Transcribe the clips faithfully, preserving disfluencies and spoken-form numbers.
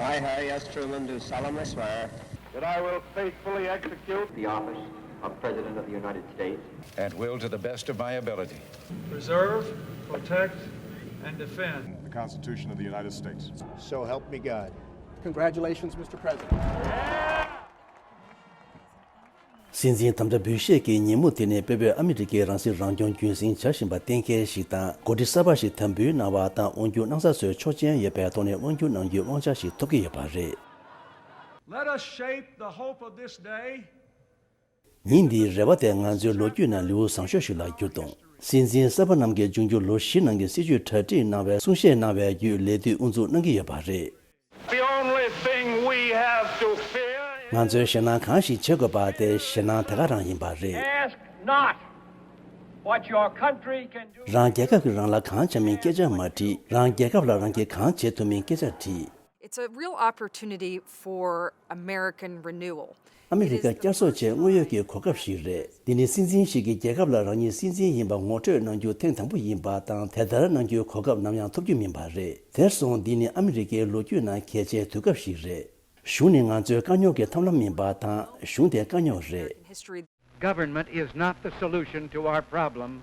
I, Harry S. Truman, do solemnly swear that I will faithfully execute the office of President of the United States and will, to the best of my ability, preserve, protect, and defend the Constitution of the United States. So help me God. Congratulations, Mister President. སྲིད་འཛིན་དམ་བཅའ་འབུལ་བཞེས་ཀྱི་ཉིན་མོ་དེ་ནི་དཔེ་བོད་ཨ་མི་རི་ཀའི་རང་སྲིད་རང་སྐྱོང་རྒྱུན་འཛིན་བྱ་བཞིན་པ་གཏན་འཁེལ་ཞིག་དང་། འགོ་ཁྲིད་གསར་པ་ཞིག་དམ་འབུལ་གནང་བ་དང་། དབང་སྒྱུར་གནང་ས་ཚོས་ཆོག་མཆན་ཡོད་པའི་ཐོག་ནས་དབང་སྒྱུར་གནང་རྒྱུའི་དབང་ཆ་ཞིག་ཐོབ་ཀྱི་ཡོད་པ་རེད། Let us shape the hope of this day. ཉིན་འདིའི་རེ་བ་དེ་ང་ཚོའི་ལོ་རྒྱུས་ནང་ལེའུ་བཟང་ཤོས་ཤིག་ལ་འགྱུར་དང་། སྲིད་འཛིན་གསར་པ་རྣམས་ཀྱིས་འབྱུང་འགྱུར་ལོ་བཞི་ནང་གི་སྲིད་ཇུས་གྲ་སྒྲིག་གནང་བའི་གསུང་བཤད་གནང་བའི་བརྒྱུད་ལས་དུས་དབུ་འཛུགས་གནང་གི་ཡོད་པ་རེད། The only thing we have to fear is ང་ཚོས་ཞེད་སྣང་གང་ཞིག་བྱེད་དགོས་པ་དེ་ཞེད་སྣང་དེ་ག་རང་ཡིན་པ་རེད། Ask not what your country can do. རང་རྒྱལ་ཁབ་ཀྱིས་རང་ལ་གང་བྱ་མིན་སྐད་ཆ་མ་དྲིས། རང་རྒྱལ་ཁབ་ལ་རང་གིས་གང་བྱེད་ཐུབ་མིན་སྐད་ཆ་དྲིས། It's a real opportunity for American renewal. ཨ་མི་རི་ཀ་བསྐྱར་གསོ་བྱེད་དངོས་ཡོད་ཀྱི་གོ་སྐབས་ཤིག་རེད། འདི་ནི་སྲིད་འཛིན་ཞིག་གིས་རྒྱལ་ཁབ་ལ་རང་ཉིད་སྲིད་འཛིན་ཡིན་པ་ངོ་སྤྲོད་གནང་རྒྱུ་ཐེངས་དང་པོ་ཡིན་པ་དང་། དེ་ལྟར་གནང་རྒྱུའི་གོ་སྐབས་ནམ་ཡང་ཐོབ་རྒྱུ་མིན་པ་རེད། དེར་སོང་འདི་ནི་ཨ་མི་རི་ཀའི་ལོ་རྒྱུས་ནང་གལ་ཆེའི་དུས་སྐབས་ཤིག་རེད། གཞུང་ནི་ང་ཚོའི་དཀའ་རྙོག་གི་ཐབས་ལམ་ཡིན་པ་དང་། གཞུང་དེ་དཀའ་རྙོག་རེད། History. Government is not the solution to our problem.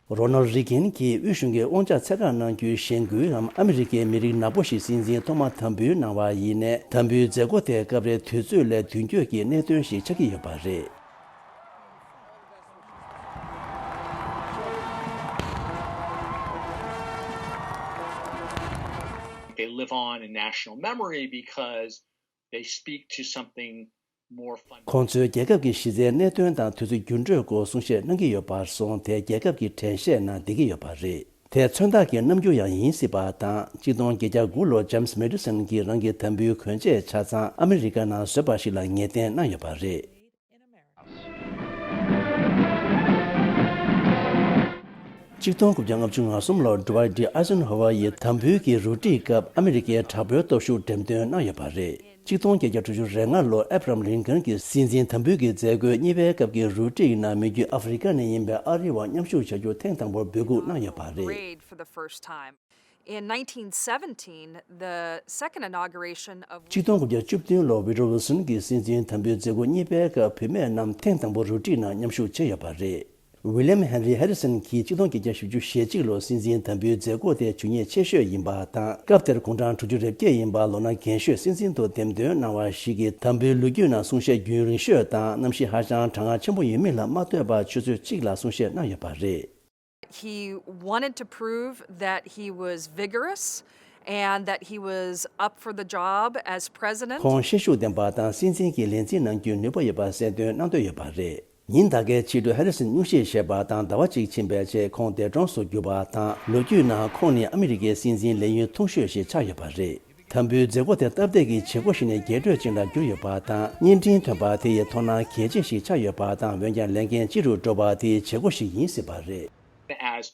རོ་ནལ་རི་གན་གྱིས་དབུས་གཞུང་གི་དབང་ཆ་ཚད་བཀག་གནང་རྒྱུའི་གཞེན་སྐུལ་འམ་ཨ་མི་རི་ཀའི་མི་རིགས་ནག་པོ་ཞིག་སྲིད་འཛིན་ཐོག་མ་དམ་འབུལ་གནང་བ་ཡིན་ནའི། དམ་འབུལ་མཛད་སྒོ་དེ་སྐབས་རེ་དུས་ཚོད་ལས་མདུན་སྐྱོད་ཀྱི་གནད་དོན་ཞིག་ཆགས་ཀྱི་ཡོད་པ་རེད། They live on in national memory because they speak to something more fundamental. ཁོང་ཚོའི་རྒྱལ་ཁབ་ཀྱི་གཞི་རྩའི་གནད་དོན་དང་དུས་ཚོད་འགྱུར་འགྲོས་སྐོར་གསུང་བཤད་གནང་གི་ཡོད་པར་སོང་། དེ་རྒྱལ་ཁབ་ཀྱི་དྲན་ཤེས་ནང་བསྡད་ཀྱི་ཡོད་པ་རེད། དེ་མཚོན་རྟགས་ཀྱི་རྣམ་འགྱུར་ཡང་ཡིན་སྲིད་པ་དང་། གཅིག་སྟོང་བརྒྱད་བརྒྱ་དགུ་ལོར་ཇེམ་སི་མེ་ཏི་སན་གྱིས་རང་གི་དམ་འབུལ་གོན་ཆས་ཆ་ཚང་ཨ་མི་རི་ཀ་ནང་བཟོས་པ་ཞིག་ལ་ངེས་གཏན་གནང་ཡོད་པ་རེད། གཅིག་སྟོང་དགུ་བརྒྱ་ལྔ་བཅུ་ང་གསུམ་ལོར་ཌུ་ཝའི་ཌི་ཨའི་སན་ཧོ་ཝར་ཡིས་དམ་འབུལ་གྱི་རུ་སྒྲིག་སྐབས་ཨ་མི་རི་ཀའི་དྲག་པོའི་སྟོབས་ཤུགས་འགྲེམས་སྟོན་གནང་ཡོད་པ་རེད། གཅིག་སྟོང་བརྒྱད་བརྒྱ་དྲུག་ཅུ་རེ་ལྔ་ལོར་ཨེབ་རམ་ལིན་ཀོན་གྱིས་སྲིད་འཛིན་དམ་འབུལ་གྱི་མཛད་སྒོའི་གཉིས་པའི་སྐབས་ཀྱི་རུ་སྒྲིག་ནང་མི་རྒྱུད་ཨ་ཧྥེ་རི་ཀ་ནས་ཡིན་པའི་ཨ་རི་བ་མཉམ་ཞུགས་བྱ་རྒྱུ་ཐེངས་དང་པོར་འབོད་འགུག་གནང་ཡོད་པ་རེད། Parade for the first time. In nineteen seventeen, the second inauguration of གཅིག་སྟོང་དགུ་བརྒྱ་བཅུ་བདུན་ལོར་ཝུ་ཌོ་ཝིལ་སོན་གྱིས་སྲིད་འཛིན་དམ་འབུལ་མཛད་སྒོ་གཉིས་པའི་སྐབས་བུད་མེད་རྣམས་ཐེངས་དང་པོ་རུ་སྒྲིག་ནང་མཉམ་ཞུགས་བྱས་ཡོད་པ་རེད། ཝི་ལི་ཡམ་ཧེན་རི་ཧེ་རི་སན་གྱིས་གཅིག་སྟོང་བརྒྱད་བརྒྱ་བཞི་བཅུ་ཞེ་གཅིག་ལོར་སྲིད་འཛིན་དམ་འབུལ་མཛད་སྒོ་དེ་ཇུས་ཉེས་ཆེ་ཤོས་ཡིན་པ་དང་། སྐབས་དེར་གུང་གྲངས་དྲུག་ཅུ་རེ་བརྒྱད་ཡིན་པ། ལོ་ན་རྒན་ཤོས་སྲིད་འཛིན་དུ་འདེམས་ཐོན་གནང་བ་ཞིག་གིས་དམ་འབུལ་ལོ་རྒྱུས་ནང་གསུང་བཤད་རྒྱུན་རིང་ཤོས་དང་། གནམ་གཤིས་ཧ་ཅང་གྲང་ངར་ཆེན་པོ་ཡོད་མིན་ལ་མ་ལྟོས་པར་ཆུ་ཚོད་གཅིག་ལ་གསུང་བཤད་གནང་ཡོད་པ་རེད། He wanted to prove that he was vigorous and that he was up for the job as president. ཁོང་ཤེད་ཤུགས་ལྡན་པ་དང་སྲིད་འཛིན་གྱི་ལས་འཛིན་གནང་རྒྱུའི་ནུས་པ་ཡོད་པ་གསལ་སྟོན་གནང་འདོད་ཡོད་པ་རེད། ཉིན་དང་པོའི་ཕྱི་དྲོ་ཧེ་རི་སན་སྙུང་གཞི་བཞེས་པ་དང་ཟླ་བ་གཅིག་ཕྱིན་པའི་རྗེས་ཁོང་འདས་གྲོངས་སུ་གྱུར་པ་དང་། ལོ་རྒྱུས་ནང་ཁོང་ནི་ཨ་མི་རི་ཀའི་སྲིད་འཛིན་ལས་ཡུན་ཐུང་ཤོས་ཤིག་ཆགས་ཡོད་པ་རེད། དམ་འབུལ་མཛད་སྒོ་དེ་སྟབས་བདེ་གི་བྱེད་སྒོ་ཞིག་ནས་རྒྱས་སྤྲོས་ཅན་ལ་གྱུར་ཡོད་པ་དང་། བརྙན་འཕྲིན་ཐོན་པ་དེ་ཡི་མཐོང་སྣང་གལ་ཆེ་ཞིག་ཆགས་ཡོད་པ་དང་། འོན་ཀྱང་ལས་འགན་ལྕི་རུ་འགྲོ་བ་དེའི་བྱེད་སྒོ་ཞིག་ཡིན་སྲིད་པ་རེད། As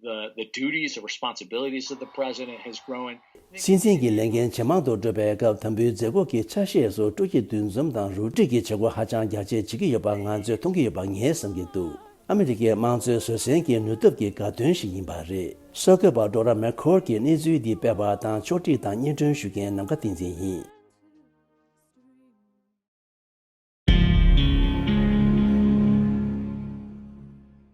the, the duties, the responsibilities of the president has grown. སྲིད་འཛིན་གྱི་ལས་འགན་ཇེ་མང་དུ་འགྲོ་བའི་སྐབས་དམ་འབུལ་མཛད་སྒོ་གི་ཆ་ཤས་སུ་སྤྲོ་སྐྱིད་འདུ་འཛོམས་དང་རུ་སྒྲིག་གི་བྱེད་སྒོ་ཧ་ཅང་རྒྱ་ཆེར་བྱེད་ཀྱི་ཡོད་པ་ང་ཚོས་མཐོང་གི་ཡོད་པ་ངས་བསམ་གྱི་འདུག་ཨ་མི་རི་ཀའི་དམངས་གཙོའི་བཟོད་བསྲན་གྱི་ནུས་སྟོབས་ཀྱི་དགའ་སྟོན་ཞིག་ཡིན་པ་རེད། གསར་འགོད་པ་ཌོ་ར་མེག་ཁོར་གྱིས་གནས་ཚུལ་འདི་སྤེལ་བ་དང་ཕྱོགས་སྒྲིག་དང་སྙན་སྒྲོན་ཞུ་མཁན་ནམ་མཁའ་བསྟན་འཛིན་ཡིན།